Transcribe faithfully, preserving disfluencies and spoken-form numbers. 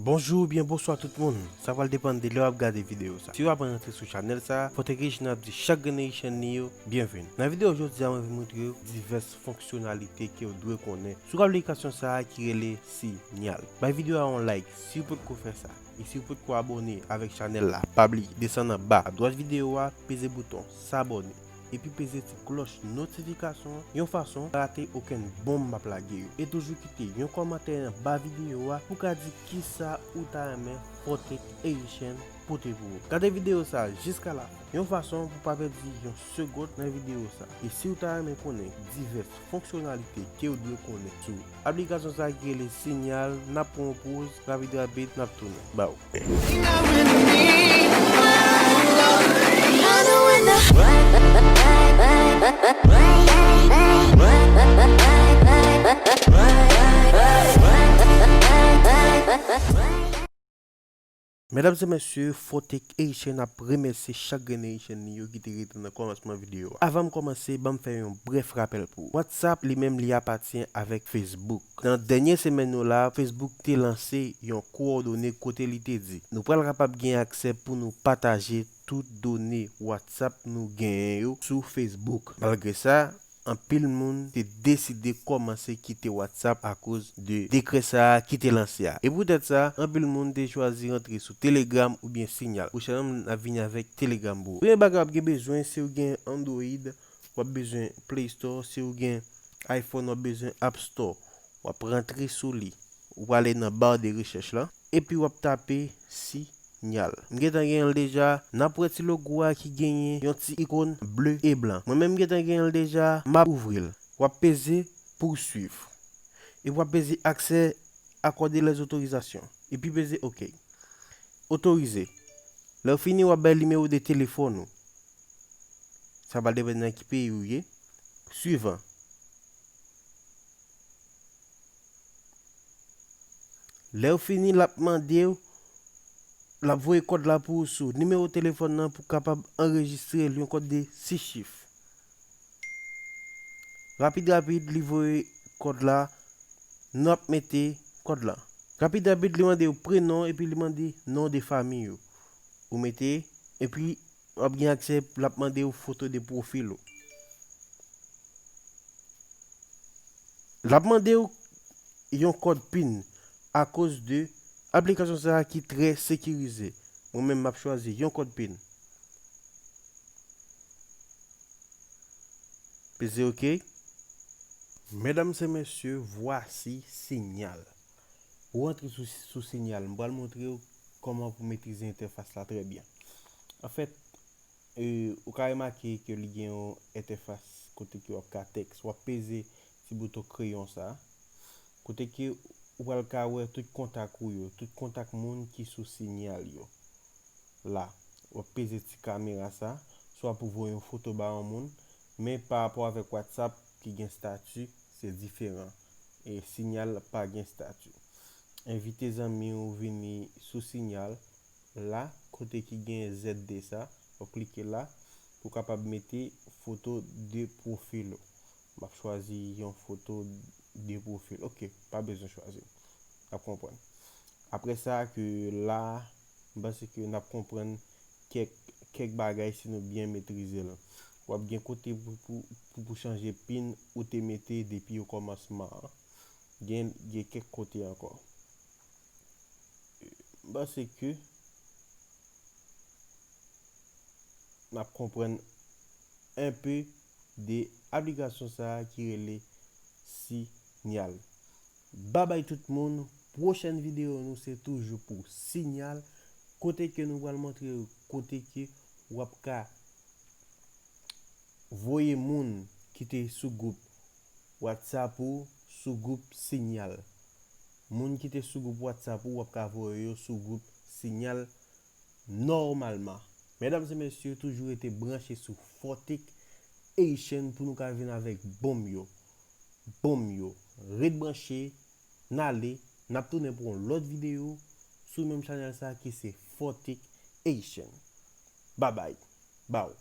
Bonjou oubyen bonswa tout moun. Sa pral depann de lè w ap gade videyo sa. Si w aprann antre sou chanèl sa, Fortech Haitian ap di chak grenn Ayisyen li yo, byenveni. Nan videyo jodi a, mwen vin montre w divès fonksyonalite ke w dwe konnen sou aplikasyon sa a ki rele Signal. Bay videyo a yon like si w potko fè sa. E si w potko abòne avèk chanèl la, pa bliye, desann anba, adwat videyo a, peze bouton s'abonner. Epi peze ti klòch notifikasyon an yon fason pa rate okenn bonm m ap lage yo. E toujou kite yon kòmantè anba videyo a pou w ka di kisa ou ta renmen Fortech Haitian pote pou ou. Gade videyo sa a jiska lafen, yon fason pou w pa pèdi yon segonn nan videyo sa a. E si w ta renmen konnen divès fonksyonalite ke w dwe konnen sou aplikasyon sa a ki rele Signal, n ap pran yon poz, rapid rapid, n ap tounen ba w. Medam e mesye, Fortech Haitian ap remèsye chak grenn Ayisyen li yo ki te rete nan kòmansman videyo a. Avan m kòmanse, ban m fè yon brèf rapèl pou ou. WhatsApp li menm li apatyen avèk Facebook. Nan dènye semèn yo la, Facebook te lanse yon kowòdone kote li te di, nou pral kapab gen aksè pou nou pataje tout done WhatsApp nou genyen yo sou Facebook. Malgre sa, anpil moun te deside kòmanse kite WhatsApp akoz de dekrè sa a ki te lanse a. E poutèt sa, anpil moun te chwazi rantre sou Telegram oubyen Signal. Pwochènman, n ap vini avèk Telegram pou ou. Premye bagay w ap gen bezwen, si w gen Android, w ap bezwen Play Store. Si w gen iPhone, w ap bezwen App Store. W ap rantre sou li. Ou prale nan ba de rechèch la. Epi w ap tape Signal. M gentan gen l deja. N ap wè ti logo a ki genyen yon ti ikòn ble e blan. Mwen menm m gentan gen l deja. M ap ouvri l. W ap peze poursuivre. Epi w ap peze aksè, accorder les autorisations. Epi peze OK. Otorize. Lè w fini, w ap bay nimewo de telefòn ou. Sa pral depann nan ki peyi ou ye. Suivant. Lè w fini, l ap mande w, l ap voye kòd la pou ou sou nimewo telefòn nan pou w kapab anrejistre l, yon kòd de sis chif. Rapid rapid, li voye kòd la, n ap mete kòd la. Rapid rapid, li mande w prenon epi li mande non de fanmi ou. Ou mete, epi w ap gen aksè, l ap mande w foto de pwofil ou. L ap mande w yon kòd pin akoz de aplikasyon sa a ki trè sekirize. Mwen menm, m ap chwazi yon kòd pin. Peze OK. Medam e mesye, vwasi Signal. Ou rantre sou, sou Signal, m pral montre w kòman pou metrize entèfas la trè byen. Anfèt, e, ou ka remake ke li gen yon entèfas kote ke w ap ka tèks. W ap peze ti bouton kreyon sa a. Kote ke ou pral ka wè tout kontak ou yo, tout kontak moun ki sou Signal yo. La, w ap peze ti kamera sa, swa pou voye yon foto ba yon moun, men pa rapò avèk WhatsApp ki gen stati, se diferan. E Signal pa gen stati. Envite zanmi w vini sou Signal, la, kote ki gen Z D sa, w ap klike la, pou w kapab mete foto de pwofil ou. M ap chwazi yon foto de pwofil. OK, pa bezwen chwazi. N ap konprann. Apre sa, ke la, m panse ke n ap konprann kèk, kèk bagay si nou byen metrize l. W ap gen kote pou, pou, pou, pou chanje pin ou te mete depi okòmansman an. Gen, gen kèk kote ankò. M panse ke n ap konprann enpe de aplikasyon sa a ki rele Signal. Babay tout moun, pwochèn videyo nou se toujou pou Signal, kote ke nou pral montre w kote ke w ap ka voye moun ki te sou gwoup WhatsApp ou sou gwoup Signal. Moun ki te sou gwoup WhatsApp ou, w ap ka voye yo sou gwoup Signal nòmalman. Medam e mesye, toujou rete branche sou Fortech Haitian pou nou ka vin avèk bonm yo. Bonm yo. Ret branche, n ale, n ap tounen pou yon lòt videyo sou menm chanèl sa ki se Fortech Haitian. Babay. Baw.